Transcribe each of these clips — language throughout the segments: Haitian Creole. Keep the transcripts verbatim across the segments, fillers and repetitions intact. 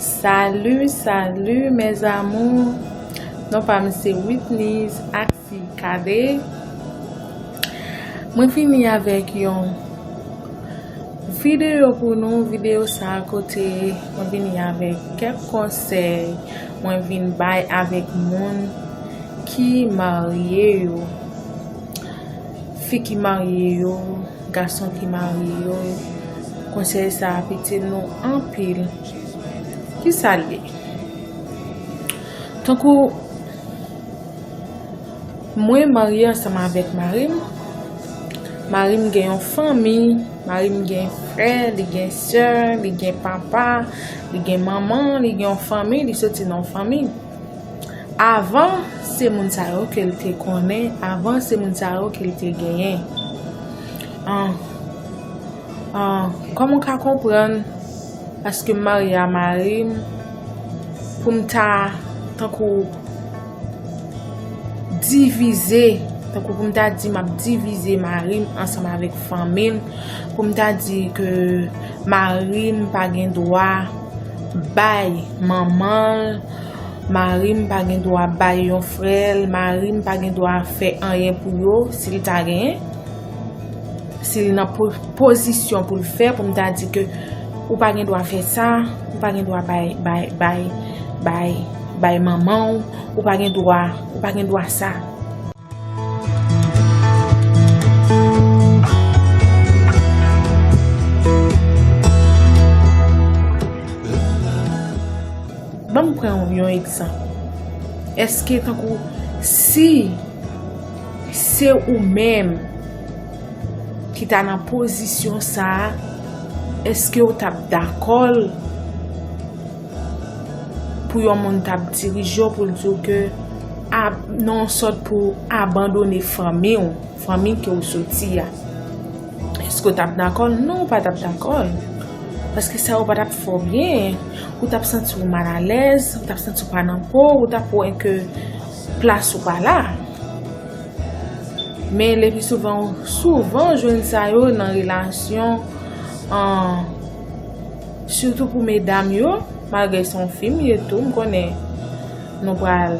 Salut, salut mes amours. Non pa m se Whitney Axi Cadet. Mwen vini avèk yon videyo pou nou. Videyo sa a kote mwen vini avèk kèk konsèy mwen vin bay avèk moun ki marye yo, fi ki marye yo, gason ki marye yo. Konsèy sa ap itil nou anpil. Kisa l ye? Tankou mwen marye ansanm avèk mari m. Mari m gen yon fanmi, mari m gen frè, li gen sè, li gen papa, li gen manman, li gen yon fanmi, li soti nan yon fanmi. Avan, se moun sa yo ke l te konnen, avan, se moun sa yo ke l te genyen. An, an, kòman w ka konprann, paske m marye a mari m, pou m ta, tankou, divize, tankou pou m ta di m ap divize mari m ansanm avèk fanmi l, pou m ta di ke mari m pa gen dwa bay manman l, mari m pa gen dwa bay yon frè l, mari m pa gen dwa fè anyen pou yo, si l ta genyen, si l nan po-, pozisyon pou l fè, pou m ta di ke ou pa gen dwa fè sa, ou pa gen dwa bay, bay, bay, bay, bay manman w, ou pa gen dwa, ou pa gen dwa sa. Ban m pran yon egzanp. Èske tankou si se ou menm ki ta nan pozisyon sa a, èske w t ap dakò l pou yon moun t ap dirije w, pou l di w ke a, nan yon sòt pou abandone fanmi w, fanmi ke w soti a? Èske w t ap dakò l? Non, w pa t ap dakò l. Paske sa yo pa t ap fè w byen. Ou t ap santi w malalèz, ou t ap santi w pa nan po w, ou t ap wè ke plas ou pa la. Men lepi souvan, ou souvan jwenn sa yo nan relasyon, an, sitou pou medam yo, malgre se yon fi m ye tou, m konnen nou pral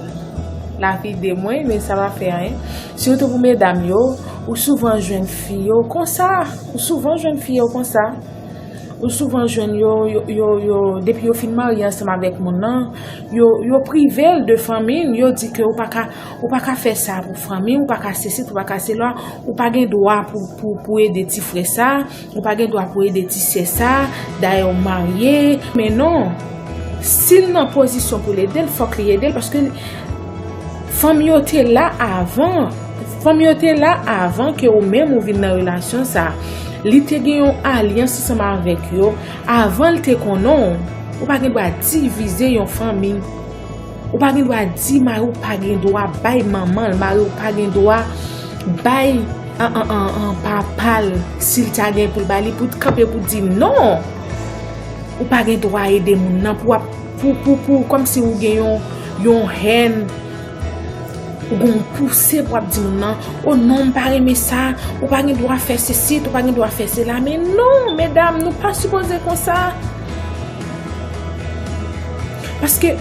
lapide mwen, men sa pa fè anyen. Sitou pou medam yo, ou souvan jwenn fi yo konsa, ou souvan jwenn fi yo konsa. Ou souvan jwenn yo, yo, yo, yo, depi yo fin marye ansanm avèk moun nan, yo, yo prive l de fanmi l, yo di ke ou pa ka, ou pa ka fè sa pou fanmi, ou pa ka sesi, ou pa ka sela, ou pa gen dwa pou, pou, pou ede ti frè sa, ou pa gen dwa pou ede ti sè sa, dayè w marye. Men non, si l nan pozisyon pou l ede l, fòk li ede l, paske fanmi yo te la avan. Fanmi yo te la avan ke ou menm ou vin nan relasyon sa. Li te gen yon alyans ansanm avèk yo. Avan l te konnen w, ou pa gen dwa divize yon fanmi. Ou pa gen dwa di mari w pa gen dwa bay manman l, mari w pa gen dwa bay an, an, an, an, papa l, si l ta gen pou l ba li, pou l kanpe pou di non. Ou pa gen dwa ede moun nan pou w ap, pou, pou, pou, kòmsi ou gen yon, yon hèn, ou gen yon pouse pou w ap di moun nan, o non, m pa renmen sa, ou pa gen dwa fè sesi, ou pa gen dwa fè sela. Men non, medam, nou pa sipoze konsa. Paske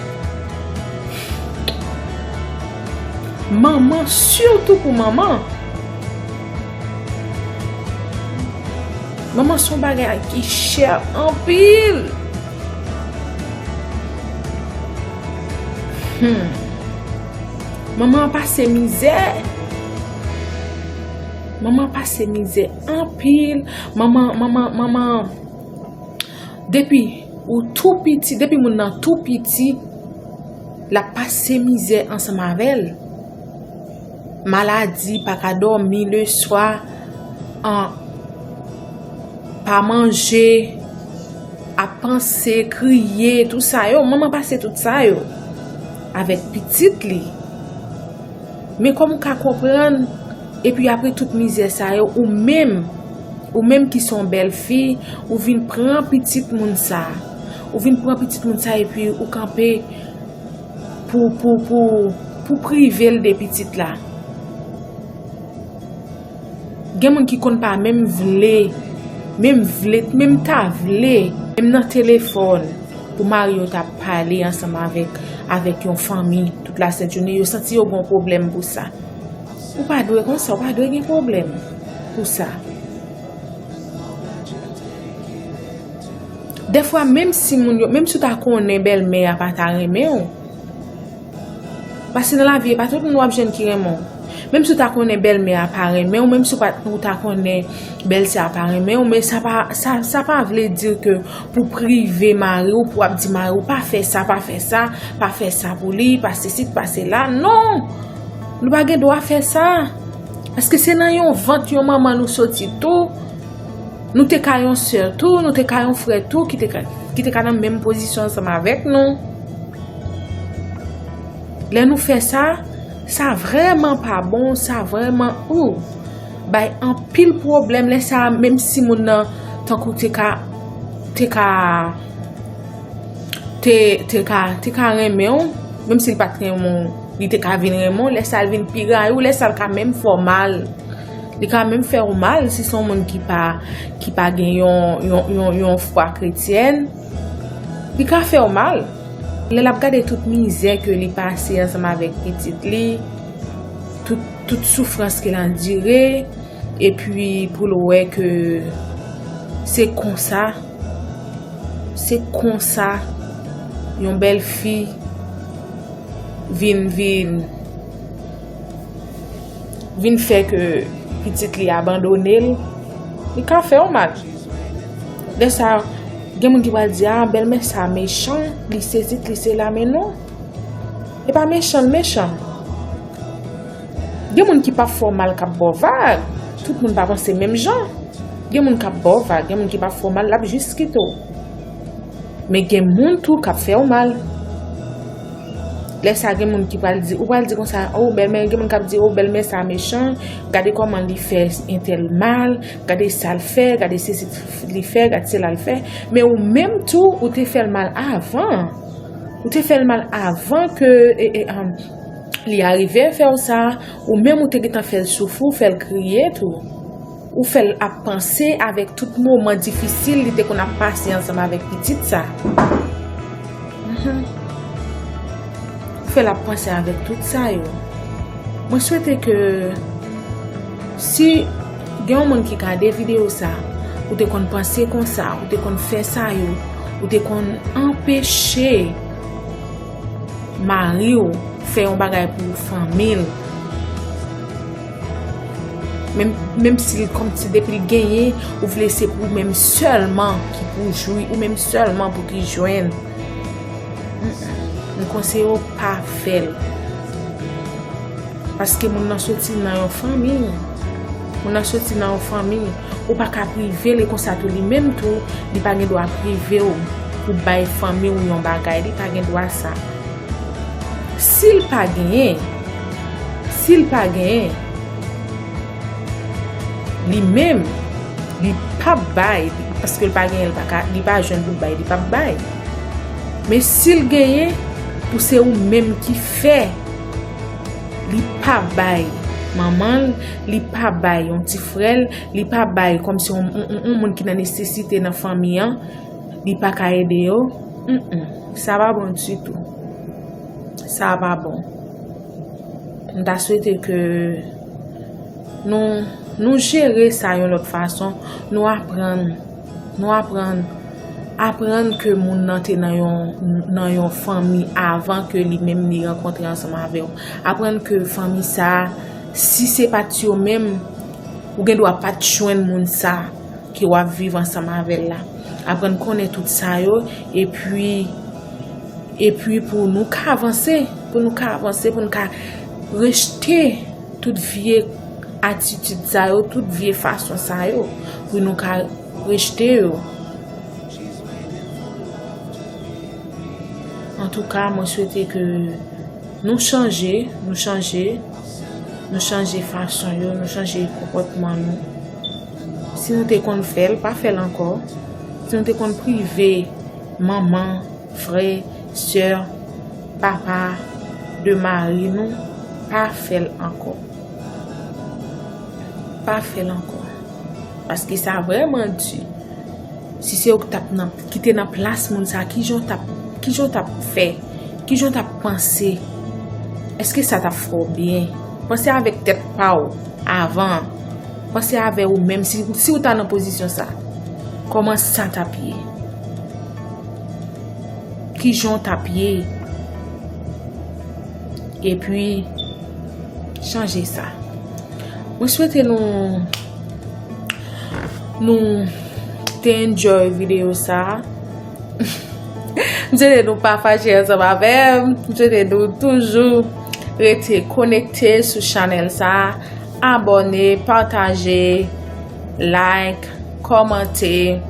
manman, sitou pou manman, manman se yon bagay ki chè anpil. Hmm. Manman pase mizè. Manman pase mizè anpil. Manman, manman, manman, depi ou tou piti, depi moun nan tou piti, l ap pase mizè ansanm avè l. Maladi, pa ka dòmi leswa, an, pa manje, ap panse, kriye, tout sa yo. Manman pase tout sa yo avèk pitit li. Men kòman w ka konprann, epi apre tout mizè sa yo, ou menm, ou menm ki se yon bèl fi, ou vin pran pitit moun sa. Ou vin pran pitit moun sa epi ou kanpe pou, pou, pou, pou prive l de pitit la. Gen moun ki konn pa menm vle, menm vle, menm ta vle, menm nan telefòn, pou mari yo ta pale ansanm avèk, avèk yon fanmi tout lasent jounen, yo santi yo gen yon pwoblèm pou sa. Ou pa dwe konsa, ou pa dwe gen pwoblèm pou sa. Dèfwa, menm si moun yo, menm si w ta konnen bèlmè a pa ta renmen w, paske nan lavi, e pa tout moun w ap jwenn ki renmen w. Menm si w ta konnen bèlmè a pa renmen w, menm si w pa, ou ta konnen bèlsè a pa renmen w, men sa pa, sa, sa pa vle di ke pou prive mari w, pou w ap di mari w, "Pa fè sa, pa fè sa, pa fè sa pou li, pa sesi, pa sela." Non! Nou pa gen dwa fè sa. Paske se nan yon vant yon manman nou soti tou. Nou te ka yon sè tou, nou te ka yon frè tou, ki te ka, ki te ka nan menm pozisyon ansanm avèk nou. Lè nou fè sa, sa vrèman pa bon, sa vrèman, ou, bay anpil pwoblèm. Lè sa, menm si moun nan, tankou te ka, te ka, te, te ka, te ka renmen w, menm si l pa t renmen w, li te ka vin renmen w, lè sa l vin pi rayi w, lè sa l ka menm fè w mal. Li ka menm fè w mal si se yon moun ki pa, ki pa gen yon, yon, yon, yon fwa kretyèn. Li ka fè w mal. Lè l ap gade tout mizè ke li pase ansanm avèk pitit li, tout, tout soufrans ke l andire, epi pou l wè ke se konsa, se konsa yon bèl fi vin, vin, vin fè ke pitit li abandone l, li ka fè w mal. Lè sa, gen moun ki pral di, "A, bèlmè sa mechan, li sesi, li sela," men non. E pa mechan l mechan. Gen moun ki p ap fè w mal k ap ba w vag. Tout moun pa panse menm jan. Gen moun k ap ba w vag, gen moun ki p ap fè w mal, l ap jis kite w. Men gen moun tou k ap fè w mal. Lè sa, gen moun ki pral di, ou pral di konsa, "O, bèlmè," gen moun k ap di, "O, bèlmè sa mechan, gade kòman li fè entèl mal, gade sa l fè, gade sesi li fè, gade sela l fè." Men ou menm tou, ou te fè l mal avan. Ou te fè l mal avan ke, e, e, um, li arive fè w sa, ou menm ou te gentan fè l soufri, ou fè l kriye tou. Ou fè l ap panse avèk tout moman difisil li te konn ap pase ansanm avèk pitit sa. Mhm. Ou fè l ap panse avèk tout sa yo. Mwen swete ke si gen yon moun ki gade videyo sa, ou te konn panse konsa, ou te konn fè sa yo, ou te konn anpeche mari w fè yon bagay pou fanmi l. Menm, menm si l kòmsi depi l genyen, ou vle se pou ou menm sèlman ki pou jwi, ou menm sèlman pou ki jwenn. Mm-mm. M konseye w pa fè l. Paske moun nan soti nan yon fanmi. Moun nan soti nan yon fanmi. Ou pa ka prive l e konsa tou li menm tou, li pa gen dwa prive w pou bay fanmi w yon bagay. Li pa gen dwa sa. Si l pa genyen, si l pa genyen, li menm, li p ap bay, paske l pa genyen, li pa ka, li pa jwenn pou l bay, li p ap bay. Men si l genyen, pou se ou menm ki fè, li pa bay manman l, li pa bay yon ti frè l, li pa bay kòmsi yon, yon, yon, yon moun ki nan nesesite nan fanmi an, li pa ka ede yo. Mm-mm. Sa pa bon ditou. Sa pa bon. M ta swete ke nou, nou jere sa yon lòt fason, nou aprann, nou aprann, aprann ke moun nan te nan yon, nan yon fanmi avan ke li menm li rankontre ansanm avè w. Aprann ke fanmi sa, si se pa t yo menm, ou gen dwa pa t jwenn moun sa ke w ap viv ansanm avè l la. Aprann konnen tout sa yo, epi, epi pou nou ka avanse, pou nou ka avanse, pou nou ka rejte tout vye atitid sa yo, tout vye fason sa yo, pou nou ka rejte yo. Antouka, mwen swete ke nou chanje, nou chanje, nou chanje fason yo, nou chanje konpòtman nou. Si nou te konn fè l, pa fè l ankò. Si nou te konn prive manman, frè, sè, papa de mari nou, pa fè l ankò. Pa fè l ankò. Paske sa vrèman di. Si se ou ki t ap nan, ki te nan plas moun sa, kijan w t ap, kijan w t ap fè? Kijan w t ap panse? Èske sa t ap fè w byen? Panse avèk tèt pa w avan. Panse avè ou menm. Si, si w ta nan pozisyon sa, kòman sa t ap ye? Kijan w t ap ye? Epi, chanje sa. Mwen swete nou, nou te enjoy videyo sa. M swete nou pa fache ansanm avè m. M swete nou toujou rete konekte sou chanèl sa. Abòne, pataje, like, kòmante,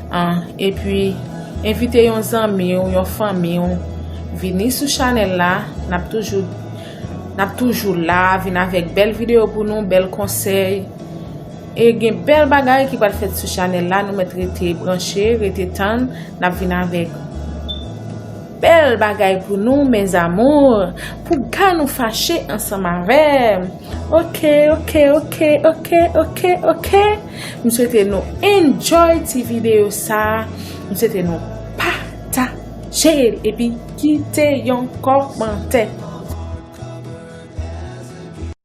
an, epi envite yon zanmi w, yon fanmi w, vini sou chanèl la. N ap toujou, n ap toujou la, vin avèk bèl videyo pou nou, bèl konsèy. E gen bèl bagay ki pral fèt sou chanèl la, nou mèt rete branche, rete tann, n ap vin avèk bèl bagay pou nou, mes amours, pou ka nou fache ansanm avè m. Ok, ok, ok, ok, ok, ok. M swete nou enjoy ti videyo sa. M swete nou pataje l epi kite yon kòmantè.